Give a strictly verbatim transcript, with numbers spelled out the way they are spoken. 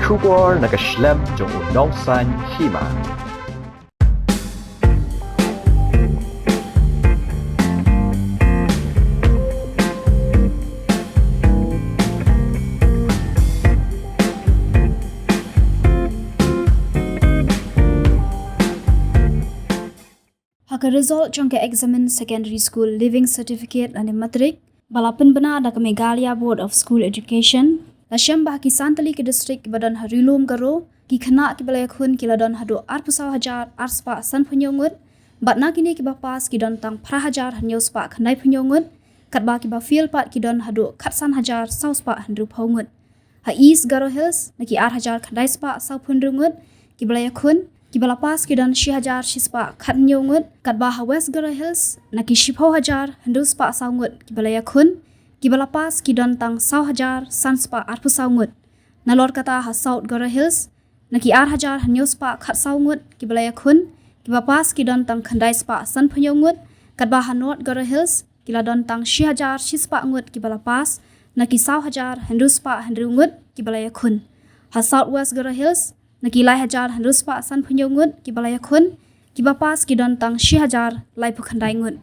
Khubor na ka shlem jong u nongsan hima. Ha ka result jong ka examen secondary school leaving certificate lane matric ba la pynbna da ka Meghalaya Board of School Education, la shem ba ha ki san tylli ki district kiba don ha Ri-lum Garo, ki khynnah kiba la ïakhun ki la don haduh arphew saw hajar ar spah sanphew hynñiew ngut, bad na kine kiba pass ki don tang phra hajar hynñiew spah khyndai phew hynñiew ngut, katba kiba fail pat ki don haduh khatsan hajar saw spah hynriew phew ngut. Ha East Garo Hills, na ki ar hajar khyndai spah saw phew hynriew ngut kiba la ïakhun, kiba la pass ki don shi hajar shi spah khat hynñiew ngut, katba ha West Garo Hills, na ki shiphew hajar hynriew spah saw ngut kiba la ïakhun, kiba la pass ki don tang saw hajar san spah arphew saw ngut. Nalor kata ha South Garo Hills, na ki ar hajar hynñiew spah khat saw ngut kiba la ïakhun, kiba pass ki don tang khyndai spah sanphew hynñiew ngut, katba ha North Garo Hills, ki la don tang shi hajar shi spah ngut kiba la pass, na ki saw hajar hynriew spah hynriew ngut kiba la ïakhun. Ha South West Garo Hills, na ki lai hajar hynriew spah sanphew hynñiew ngut kiba la ïakhun, kiba pass ki don tang shi hajar laiphew khyndai ngut.